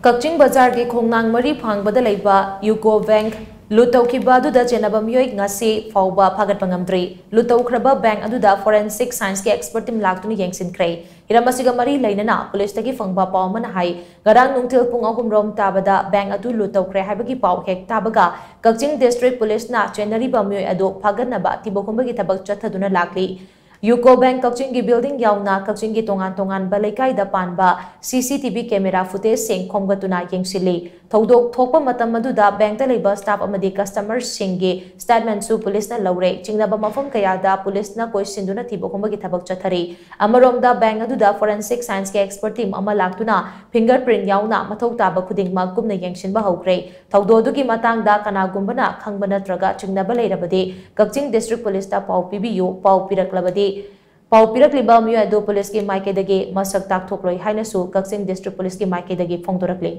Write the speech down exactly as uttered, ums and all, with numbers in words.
ꯀꯛꯆꯤꯡ ꯕꯖꯥꯔꯒꯤ ꯈꯣꯡꯅꯥꯡ ꯃꯔꯤ ꯐꯥꯡꯕꯗ ꯂꯩꯕ ꯌꯨꯀꯣ ꯕꯦꯡꯛ ꯂꯨꯠ ꯇꯧꯈꯤꯕ ꯑꯗꯨꯗ ꯆꯦꯟꯅꯕ ꯃꯤꯑꯣꯏ ꯉꯁꯤ ꯐꯥꯎꯕ ꯐꯥꯒꯠꯄ ꯉꯝꯗ꯭ꯔꯤ꯫ ꯂꯨꯠ ꯇꯧꯈ꯭ꯔꯕ ꯕꯦꯡꯛ ꯑꯗꯨꯗ forensic scienceꯀꯤ expert team ꯂꯥꯛꯇꯨꯅ ꯌꯦꯡꯁꯤꯟꯈ꯭ꯔꯦ꯫ ꯍꯤꯔꯝ ꯑꯁꯤꯒ ꯃꯔꯤ ꯂꯩꯅꯅ ꯄꯨꯂꯤꯁꯇꯒꯤ ꯐꯪꯕ ꯄꯥꯎ ꯑꯃꯅ ꯍꯥꯏ, ꯉꯔꯥꯡ ꯅꯨꯡꯊꯤꯜ ꯄꯨꯡ ꯑꯍꯨꯝ ꯔꯣꯝ ꯇꯥꯕꯗ ꯕꯦꯡꯛ ꯑꯗꯨ ꯂꯨꯠ ꯇꯧꯈ꯭ꯔꯦ ꯍꯥꯏꯕꯒꯤ ꯄꯥꯎ ꯍꯦꯛ ꯇꯥꯕꯒ ꯀꯛꯆꯤꯡ ꯗꯤꯁꯇ꯭ꯔꯤꯛ ꯄꯨꯂꯤꯁꯅ ꯆꯦꯟꯅꯔꯤꯕ ꯃꯤꯑꯣꯏ ꯑꯗꯨ ꯐꯥꯒꯠꯅꯕ ꯊꯤꯕ ꯍꯨꯝꯕꯒꯤ ꯊꯕꯛ ꯆꯠꯊꯗꯨꯅ ꯂꯥꯛꯂꯤ꯫ ꯌꯨꯀꯣ ꯕꯦꯡꯛ ꯀꯛꯆꯤꯡꯒꯤ building ꯌꯥꯎꯅ ꯀꯛꯆꯤꯡꯒꯤ ꯇꯣꯉꯥꯟ ꯇꯣꯉꯥꯟꯕ ꯂꯩꯀꯥꯏꯗ ꯄꯥꯟꯕ CCTV camera footageꯁꯤꯡ ꯈꯣꯝꯒꯠꯇꯨꯅ ꯌꯦꯡꯁꯤꯜꯂꯤ꯫ ꯊꯧꯗꯣꯛ ꯊꯣꯛꯄ ꯃꯇꯝ ꯑꯗꯨꯗ ꯕꯦꯡꯛꯇ ꯂꯩꯕ staff ꯑꯃꯗꯤ customerꯁꯤꯡꯒꯤ statementꯁꯨ ꯄꯨꯂꯤꯁꯅ ꯂꯧꯔꯦ꯫ ꯆꯤꯡꯅꯕ ꯃꯐꯝ ꯀꯌꯥꯗ ꯄꯨꯂꯤꯁꯅ ꯀꯣꯏꯁꯤꯟꯗꯨꯅ ꯊꯤꯕ ꯍꯨꯝꯕꯒꯤ ꯊꯕꯛ ꯆꯠꯊꯔꯤ꯫ ꯑꯃꯔꯣꯝꯗ ꯕꯦꯡꯛ ꯑꯗꯨꯗ forensic scienceꯀꯤ expert team ꯑꯃ ꯂꯥꯛꯇꯨꯅ fingerprint ꯌꯥꯎꯅ ꯃꯊꯧ ꯇꯥꯕ ꯈꯨꯗꯤꯡꯃꯛ ꯀꯨꯞꯅ ꯌꯦꯡꯁꯤꯟꯕ ꯍꯧꯈ꯭ꯔꯦ꯫ ꯊꯧꯗꯣꯛ ꯑꯗꯨꯒꯤ ꯃꯇꯥꯡꯗ ꯀꯅꯥꯒꯨꯝꯕꯅ ꯈꯪꯕ ꯅꯠꯇ꯭ꯔꯒ ꯆꯤꯡꯅꯕ ꯂꯩꯔꯕꯗꯤ ꯀꯛꯆꯤꯡ ꯗꯤꯁꯇ꯭ꯔꯤꯛ ꯄꯨꯂꯤꯁꯇ ꯄꯥꯎ ꯄꯤꯕꯤꯌꯨ꯫ ꯄꯥꯎ ꯄꯤꯔꯛꯂꯕꯗꯤ, ꯄꯥꯎ ꯄꯤꯔꯛꯂꯤꯕ ꯃꯤꯑꯣꯏ ꯑꯗꯨ ꯄꯨꯂꯤꯁꯀꯤ ꯃꯥꯏꯀꯩꯗꯒꯤ ꯃꯁꯛ ꯇꯥꯛꯊꯣꯛꯂꯣꯏ ꯍꯥꯏꯅꯁꯨ ꯀꯛꯆꯤꯡ ꯗꯤꯁꯇ꯭ꯔꯤꯛ ꯄꯨꯂꯤꯁꯀꯤ ꯃꯥꯏꯀꯩꯗꯒꯤ ꯐꯣꯡꯗꯣꯔꯛꯂꯤ꯫